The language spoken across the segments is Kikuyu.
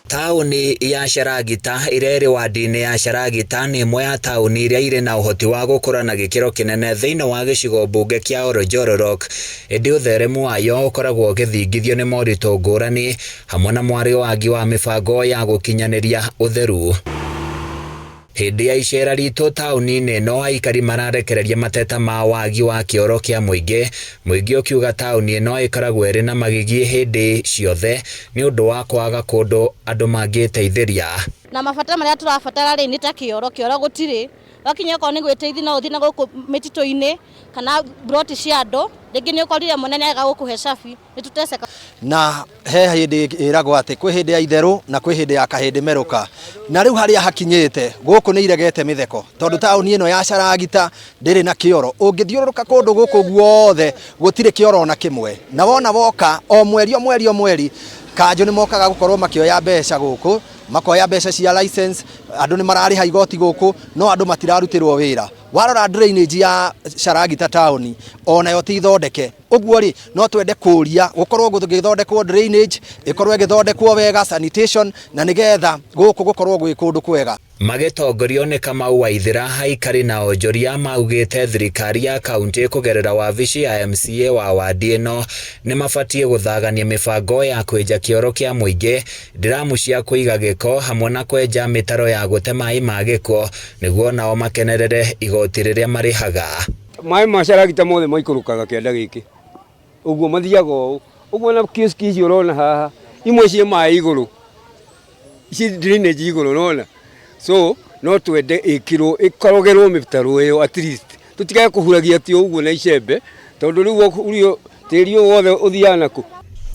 Taũni ya Sharagita ĩrĩa ĩrĩ wadi-inĩ ya Sharagita nĩ ĩmwe ya taũni iria irĩ na ũhoti wa gũkũra na gĩkĩro kĩnene thĩinĩ wa gĩcigo mbunge kĩa Oljororok, ĩndĩ ũtheremu wayo ũkoragwo ũgĩthingithio nĩ moritũ ngũrani hamwe na mwarĩ wagi wa mĩbango ya gũkinyanĩria ũtheru. Hĩndĩ ya iceera ritũ taũni-inĩ ĩno, aikari mararekereria mateta ma wagi wa kĩoro kĩa mũingĩ, mũingĩ ũkiuga taũni ĩno ĩkoragwo ĩrĩ na magigi hĩndĩ ciothe nĩ ũndũ wa kwaga kũndũ andũ mangĩteithĩria. Na mabata marĩa tũrabatara rĩ nĩ ta kĩoro, kĩoro gũtirĩ. Wakinya okorwo nĩ gwĩteithia no ũthiĩ na gũkũ mĩtitũ-inĩ kana mburoti cia andũ, rĩngĩ nĩ ũkorire mwene nĩ arega gũkũhe cabi. Nĩtũteceka. Na he hĩndĩ ĩragwo atĩ kwĩ hĩndĩ ya itherũ na kwĩ hĩndĩ ya kahĩndĩ merũka. Na rĩu harĩa hakinyĩte gũkũ nĩ iregete mĩtheko tondũ taũni ĩno ya Caragita ndĩrĩ na kĩoro. Ũngĩthiũrũrũka kũndũ gũkũ guothe gũtirĩ kĩoro ona kĩmwe. Na wona woka o mweri o mweri o mweri kanjũ nĩ mokaga gũkorwo makĩoya mbeca gũkũ, makoya mbeca cia license, andũ nĩ mararĩha igoti gũkũ no andũ matirarutĩrwo wĩra. Warora drainage ya Caragita taũni onayo ti thondeke. Ũguo rĩ, no twende kũria gũkorwo gũgĩthondekwo drainage, ĩkorwo ĩgĩthondekwo wega sanitation, na nĩgetha gũkũ gũkorwo gwĩ kũndũ kwega. Magĩtongorio nĩ Kamau Waithĩra, aikari na onjoria maugĩte thirikari ya kauntĩ kũgerera wabici ya MCA wa wadi ĩno nĩmabatiĩ gũthagania mĩbango ya kwĩnja kĩoro kĩa mũingĩ, ndiramu cia kũiga gĩko hamwe na kwenja mĩtaro ya gũte maĩ ma gĩko nĩguo nao makenerere igoti rĩrĩa marĩhaga. Maĩ ma caragita mothe maikũrũkaga kĩanda gĩkĩ ũguo mathiaga ũũ ũguo na kioski icio ũrona haha imwe ciĩ maĩ igũrũ ci drainage igũrũ ũrona so no twende ĩkĩrwo ĩkorogerwo mĩtaro ĩyo at least tũtigae kũhuragia atĩ ũguo na icembe tondũ rĩu ũrio tĩri ũyũ wothe ũthiaga nakũ.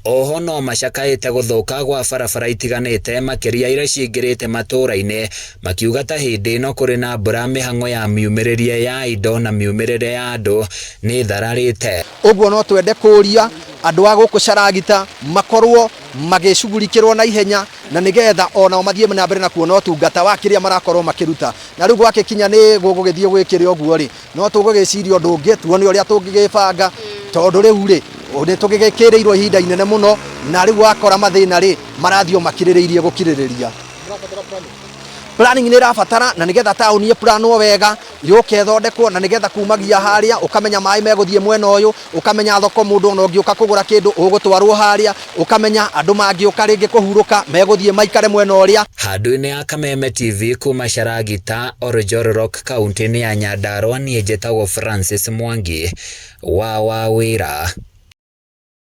Oho no macakaĩte gũthũka gwa barabara itiganĩte makĩria iria cingĩrĩte matũra-inĩ makiuga ta hĩndĩ ĩno kũrĩ na mbura mĩhang'o ya miumĩrĩrie ya indo na miumĩrĩre ya andũ nĩ ĩthararĩte. Ũguo no twende kũria andũ a gũkũ Caragita makorwo magĩcugurikĩrwo na ihenya na nĩgetha onao mathiĩ na mbere na kuona ũtungata wa kĩrĩa marakorwo makĩruta. Na rĩu gwagĩkinya nĩ gũgũgĩthiĩ gwĩkĩre ũguo rĩ, no tũgũgĩciria ũndũ ũngĩ tuone ũrĩa tũngĩgĩbanga tondũ rĩu rĩ nĩ tũgĩkĩrĩirwo ihinda inene mũno na rĩu wakora mathĩna rĩ marathiĩ o makirĩrĩirie gũkirĩrĩria. Planning nĩ ĩrabatara na nĩgetha taũni ĩplanwo wega yũke ĩthondekwo na nĩgetha kumagia harĩa ũkamenya maĩ megũthiĩ mwena ũyũ, ũkamenya thoko mũndũ ona ũngĩũka kũgũra kĩndũ ũgũtwarwo harĩa, ũkamenya andũ mangĩũka rĩngĩ kũhurũka megũthiĩ maikare mwena ũrĩa. Handũ-inĩ ya Kameme TV kuma Sharagita, Oljororok kauntĩ-inĩ ya Nyandarua niĩ njĩtagwo Francis Mwangi wa Wawĩra.